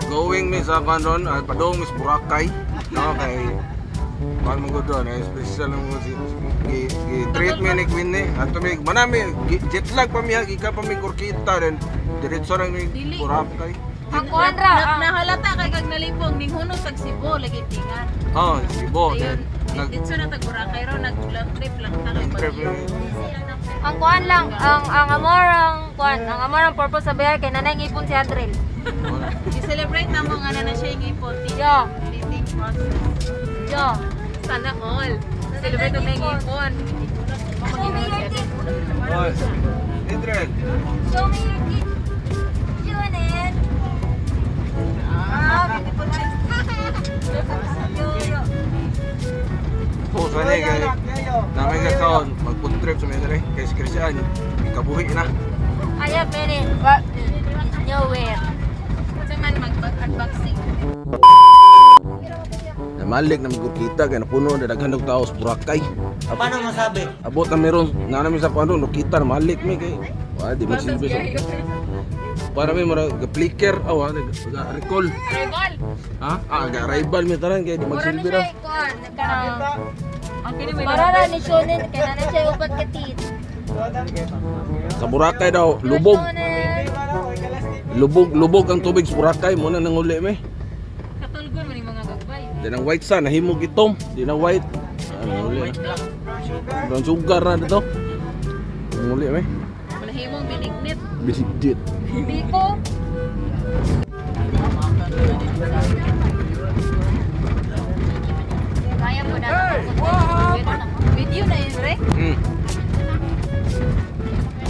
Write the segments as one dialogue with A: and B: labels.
A: Going mi sa kanon, padung mi sa Boracay. No, kay kuan mo gud eh, special mo si gi, gi treat mi ni Queen ni. Ato mi manami jet lag pa mi, gikan pa mi Korkita rin. Diretso ra mi
B: Dili.
A: Boracay.
C: Ang kuan ra, ang
B: Nahalata kay kag nalipong ning hunos sa Cebu lagi tingan.
A: Oh, Cebu.
B: Ayun,
A: Nag
B: dito na tag Boracay ro nag long trip lang ta kay
A: trip
B: Baguio.
A: mi.
C: Ang kuan lang, ang amorang kuan, ang amorang purpose sa biyahe kay nanay ngipon si Adril.
B: I-celebrate na mo nga na na siya yung ipon.
C: Yo,
B: Meeting process.
C: Yo.
B: Sana all. Celebrate mo yung ipon.
C: Show me your teeth.
A: Oh, Adrian.
C: Show me your teeth. Junin. Ah, beautiful eyes. Yo, yo.
A: Po, sana kay namin ka kaon, mag-food trip sa mga dere kay si Christian, ikabuhi na.
C: I have many, but it's nowhere.
B: Sa man mag-unboxing.
A: Namalik na magkita kay napuno na daghan og tao sa Boracay.
D: Paano masabi?
A: Abot na meron na namin sa kuan nakita na malik mi kay wa di magsilbi sa para mi mura ga flicker aw ah, ga recall.
B: Arrival!
A: Ha, ah, ga arrival mi tanan kay di
C: Mura ni
A: magsilbi
C: siya
A: ra.
C: kuan, kanang
B: Ang kini may
C: para ra ni Shonen kay nanay siya upat ka teeth.
A: Sa Boracay daw lubog.
C: Shonen.
A: Lubog lubog ang tubig sa Boracay mo na nanguli mi.
B: Katulgon man yung mga gagbay.
A: Di nang white sa nahimog itom, di na white. Ah, nanguli na. Brown sugar na dito. Nanguli mi.
B: Malahimong binignit.
A: Bisigit.
C: Biko. Kaya mo na.
B: Video na yun, Re.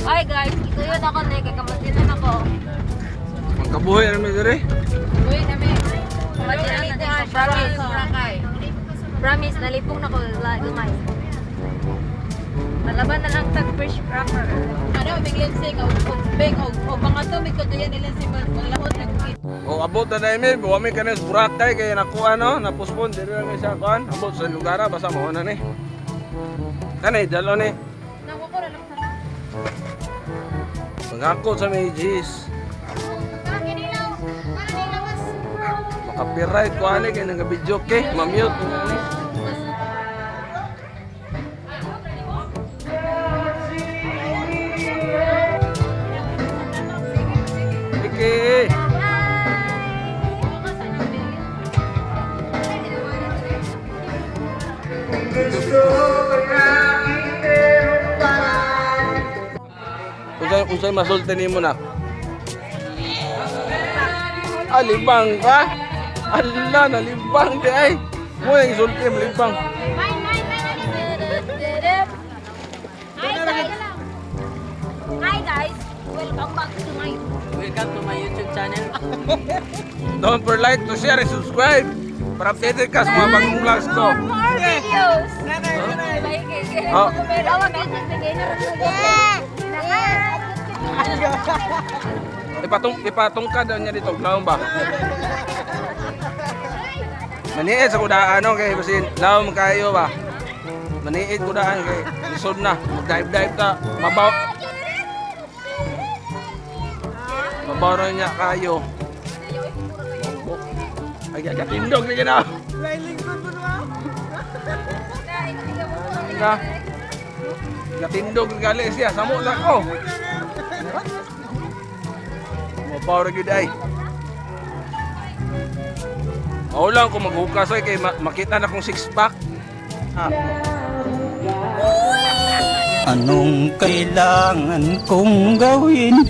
C: Ay guys, ituyod ako na kay kamatinan ako.
A: Mangkabuhi na mi dire.
B: Uy, nami.
C: Kamatinan na ako, promise.
B: Boracay.
C: Promise, nalipong na ko gamay. Malaban na lang tag fresh cracker.
B: Ano, biglang sing, o big, o pangato, may kagayan nila si Malahot nag-kit.
A: O abot na dahil mi, buwa mi kanis Boracay kay nakuha no, napospon diri lang mi sa kuan. Abot sa lugar basta mao na ni. Kanay dalo ni.
B: Naku ko na lang sana.
A: Pangako sa may G's. Makapiright ko ani kay nga video ke, ma-mute ko ani. Iki. Unsay unsay masulti nimo na? Ah, libang ka? Ala, nalibang di ay. Mo yung isulti mo libang.
C: Hi guys! Hi guys! Welcome back to my
D: Welcome to my YouTube channel.
A: Don't forget to share and subscribe para updated ka sa mga bagong vlogs ko.
C: More videos!
A: Oh. Ipatong ipatong ka daw niya dito, laom ba? Maniid sa kudaan no kay basin laom kayo ba? Maniid kudaan kay lisod na, mag-dive dive ta, mabaw. Mabaw na niya kayo. Ay, gatindog ni gina. Na. Gatindog gali siya, samo na ko. Mabaw ra gyud ay. Mao lang kung maghukas ay kay makita na kong six pack. Ah.
D: Anong kailangan kong gawin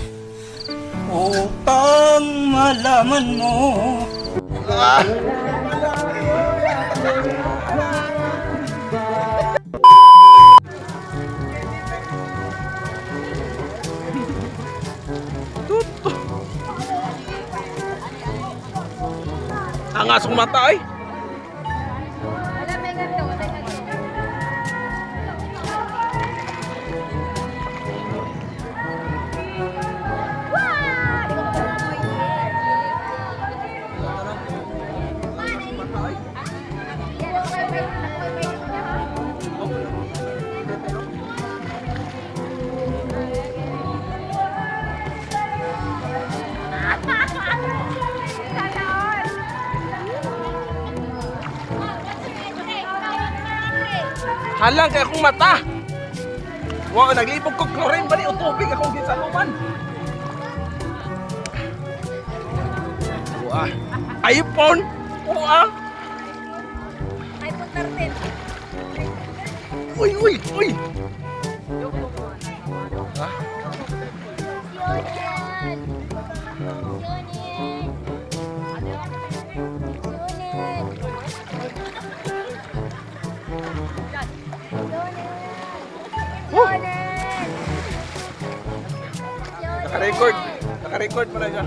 D: upang malaman mo?
A: Ah. Tuto. Ang asong mata ay.
C: Wala may ganito, wala may ganito.
A: Halang kay akong mata. Wow, naglibog ko chlorine bali o tubig akong gisaluman. Wah. iPhone. Wah.
C: iPhone 13.
A: Uy, uy, uy. Ha?
C: Sionen. Sionen. Sionen. Sionen.
A: Naka-record. Naka-record pala siya.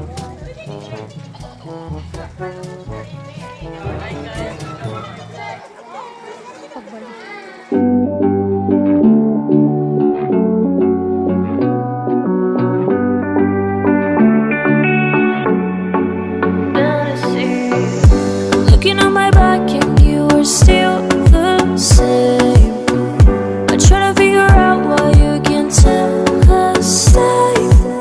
E: Looking at my back and you are still the same. I'm trying to figure out why you can't tell us stay.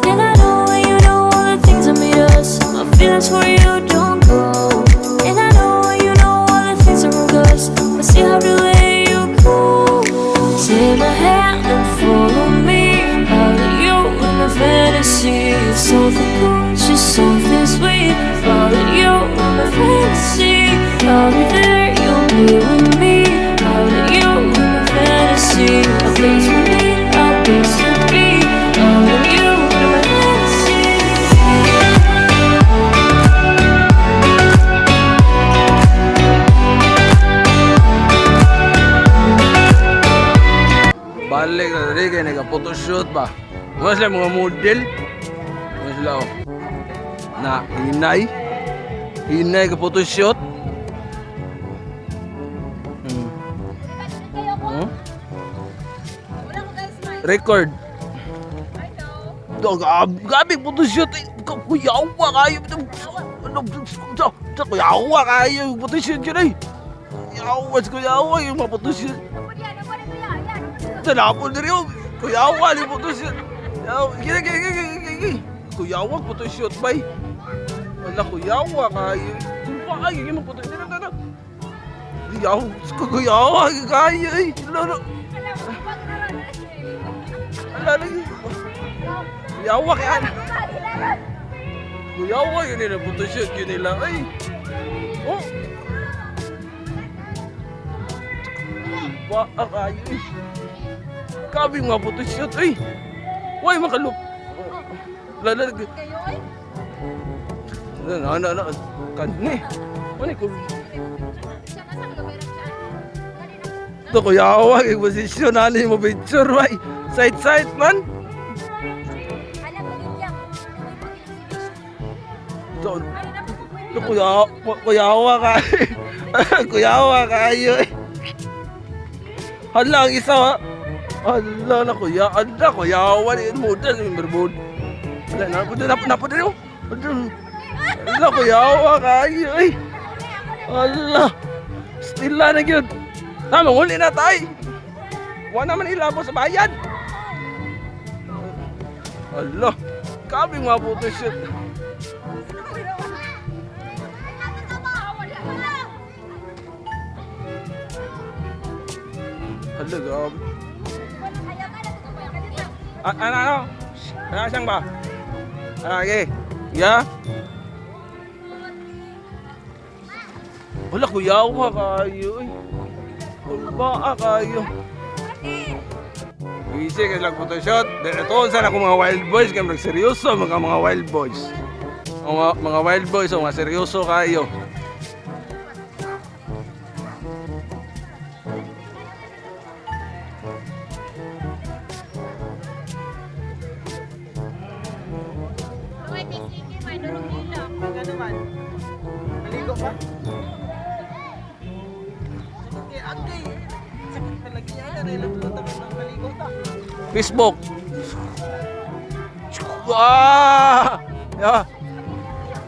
E: And I know you know all the things that made us. My feelings for you don't go. And I know you know all the things that broke us. I still have to let you go. Take my hand and follow me. I'll let you in the fantasy. Something good, just something sweet. Follow you in my fantasy. I'll be there, you'll be with me. I'll let you in my fantasy. A place we need, a place to be. I'll let you in my fantasy.
A: Balik na dali kay nag-photoshoot ba. Mga sila mga model. Mga sila oh. Na hinay. Hinay ka photoshoot. Hmm. Huh? Record. Gabi photoshoot. Eh, kuyawa kayo. Ano, kuyawa kayo. Photoshoot yun eh. Kuyawa, kuyawa yung mga photoshoot. Tanapon na rin yun. Kuyawa, ni photoshoot. Gina, gina, gina, gina, gina. Kuyawa, photoshoot, bay. Wala, kuyawa kayo. Kumpa kayo, yung mga photoshoot. Ano, ano? Kuyawa, kuyawa kayo eh. Lolo. Ala, ala. Kuyawa kaya. Kuyawa yun nila, photoshoot yun nila. Ay. Oh. Ba, kayo eh. Kabi mga photoshoot eh. Why makalup? Lala. Ano ano ano kanni. Ano ko? To kuyawa kay posisyon ani mo picture bay. Side side man. To to kuya kuyawa ka. Kuyawa kayo eh. Hala ang isa ha. Hala na kuya, hala kuyawa ni model ni merbod. Hala na po na na po dito. Hala kuyawa kayo eh. Hala. Stila na gyud. Na manguli na tay. Wa naman ilabo sa bayan. Hala. Kami mga photoshoot. Hala grabe. Ah, ano, ano? Ano siyang ba? Ano, okay. Yeah? Wala, kuyawa kayo. Eh. Wala kayo. Easy kasi lang photoshoot. Ito sana ako mga wild boys. Kaya nagseryoso mga mga wild boys. Ang mga wild boys, ang mga seryoso kayo.
D: Ano man? Maligo ka? Sakit kay Agay. Sakit palagi niya. Narelablo tayo ng maligo ta.
A: Facebook. Ah! Yeah.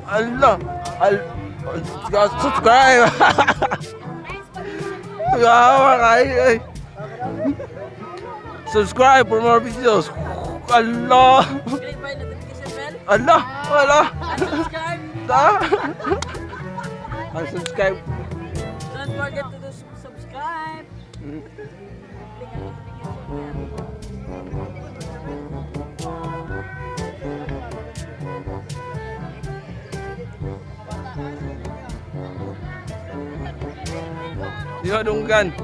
A: Allah. Al subscribe. Gawa kayo. Ay. Subscribe for more videos. Allah.
B: Click by notification bell.
A: Allah. Wala.
B: Subscribe.
A: Ta. Ang subscribe.
B: Don't forget to do subscribe.
A: Diha dunggan.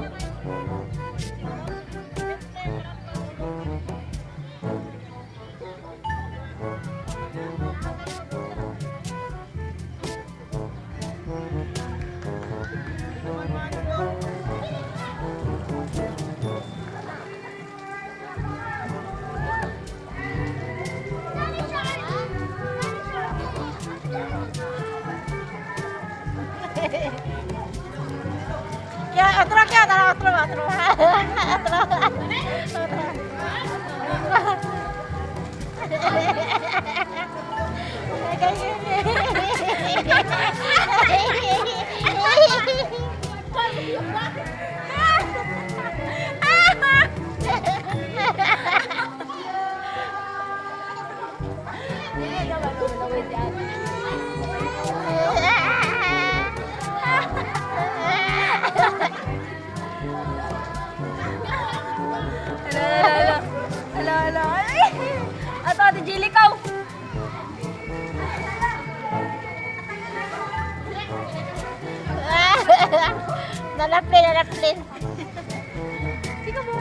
C: Kaya, otro, kaya, tara, otro, otro. Otro. Otro. Hello, hello, hello. Ay! Ato, Ate Jill, ikaw.
F: Nalaplin, nalaplin.
C: Sino mo?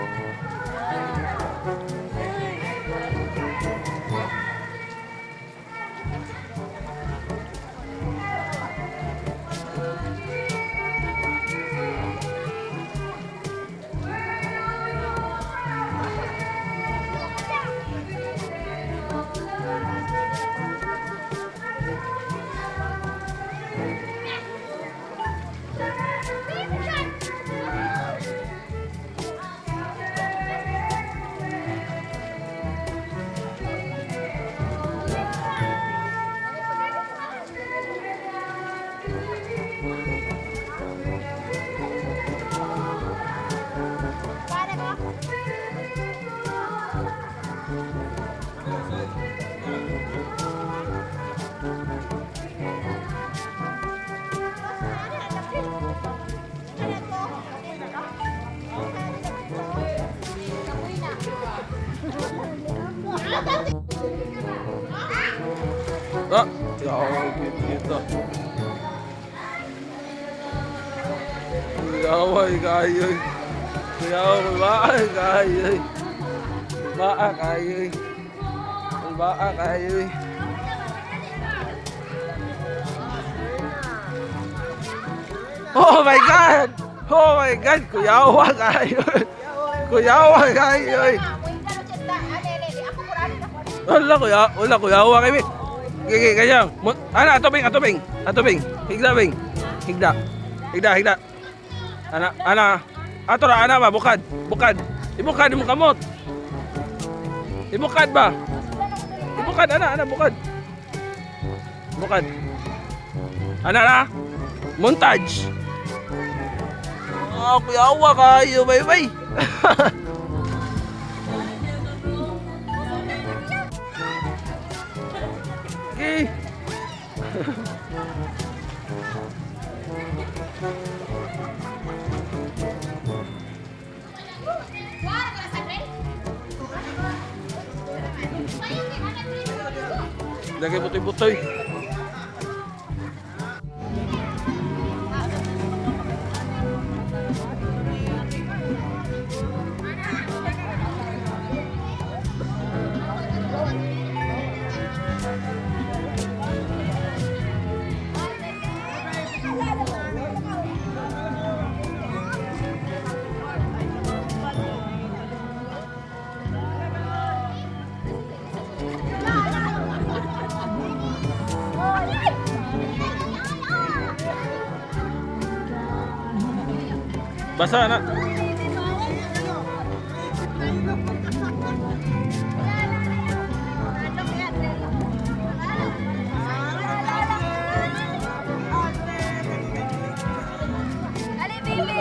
A: Ah, yaw, cute dito. Yaway kayo. Yaw, baa kayo. Baa kayo. Baa kayo. Oh my God! Oh my God! Kuyawa kayo. Kuyawa kayo. Wala kuya, wala kuyawa kami. Gigi, kaya. Ana, ato bing, ato bing. Ato bing. Higda bing. Higda. Higda, higda. Ana, ana. Ato ra ana ba bukad. Bukad. Ibukad mo kamot. Ibukad ba? Ibukad ana, ana bukad. Bukad. Ana na. Montage. Ah, kuyawa kayo, bye bye. Okay. Lagay butoy-butoy. Basa na.
C: Ali, baby!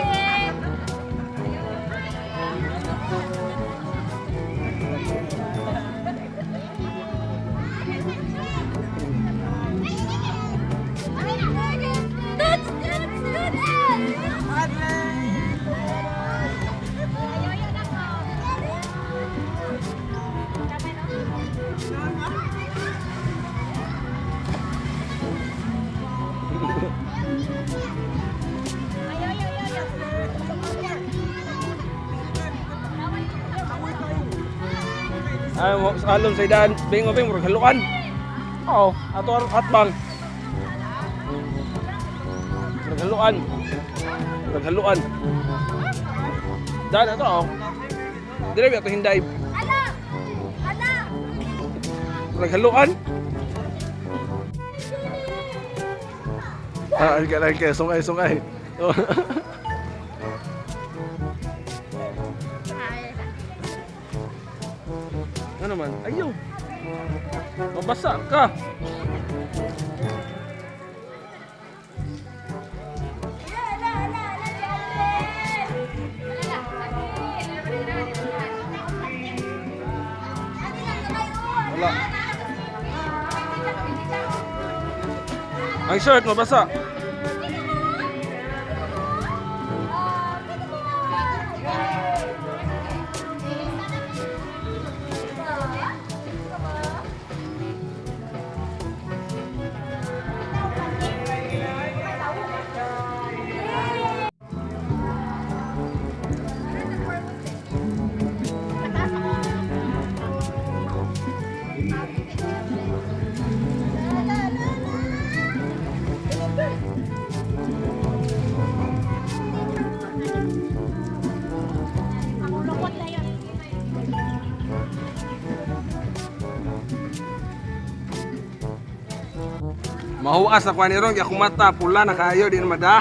C: Touch, touch, touch!
A: Ay, mo sa alom sa idan, bing bing murag haluan. Oo, ato ang atbang. Murag haluan. Murag haluan. Dan ato oh. Dire ba ato hinday?
F: Ala! Ala!
A: Murag haluan. Ah, ay kay sungay sungay. Oh. Ano man? Ayaw. Mabasa ka. Wala. Ang shirt mabasa. Mahuas na kuha ni ron, kaya kumata, pula na kayo, di na mada.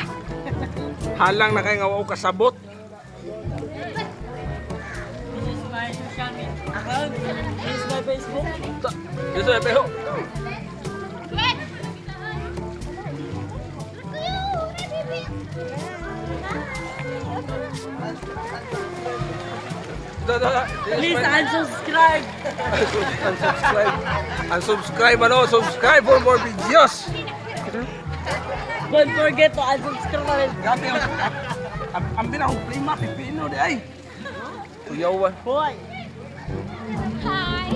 A: Halang na kayo nga wao kasabot.
D: This is my social media account. This is my Facebook.
A: Dito ay pero.
D: Please unsubscribe.
A: Unsubscribe. Unsubscribe ano? Subscribe for more videos.
D: Don't forget to unsubscribe.
A: Grabe ang ang akong play map pipino di ay. Kuyawan.
D: Hoy.
B: Hi!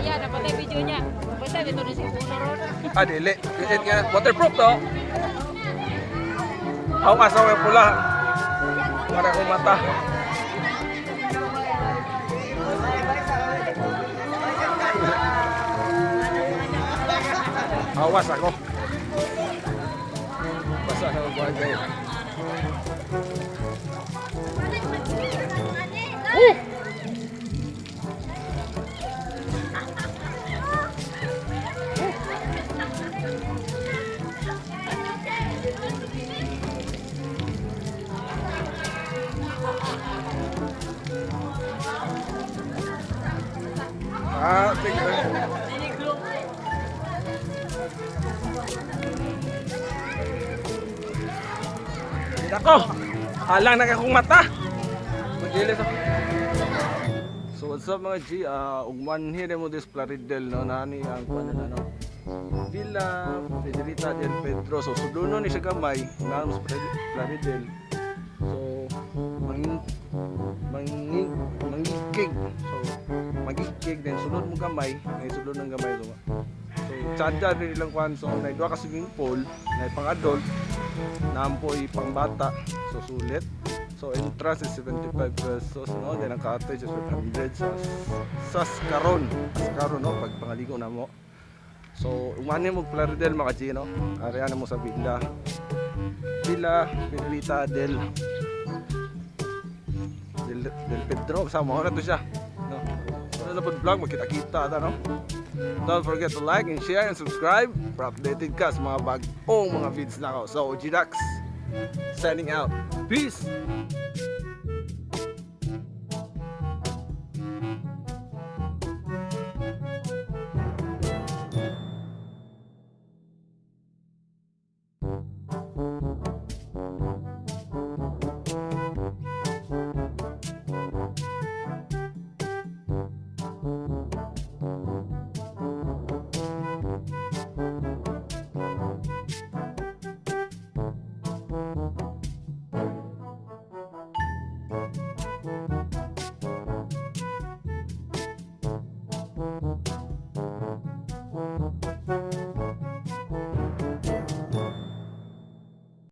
B: Yeah, napatay video niya. Basta dito na si Puno ron.
A: Ah, dili. Dili nga waterproof to. Ako asawa yung pula. Para akong mata. Awas ako. Basa na ang bagay. Ah, sige. Nako! Halang na akong mata! Magilis ako. So what's up, mga G? Ugman here mo this Plaridel, no? Nani ang kuan nila, no? Villa Federica del Pedro. So sudlonon ni siya gamay na sa Plaridel. So mangin mangin mangigig. So magigig then sulod mo gamay, na sulod ng gamay so tsada rin ilang kuan, so na duha ka swimming pool, na pang adult, naampoy pang bata. So sulit. So entrance is 75 pesos, no? Then ang cottage is 500 sa Saskaron. Saskaron, no, pag pangaligo na mo. So umani mo Plaridel, mga G, no. Area na mo sa villa. Villa Federica del Pedro sa mo na to siya. No. So sa vlog magkita-kita ta, no. Don't forget to like and share and subscribe para updated ka sa mga bagong mga vids na ako. So, GDax, signing out. Peace!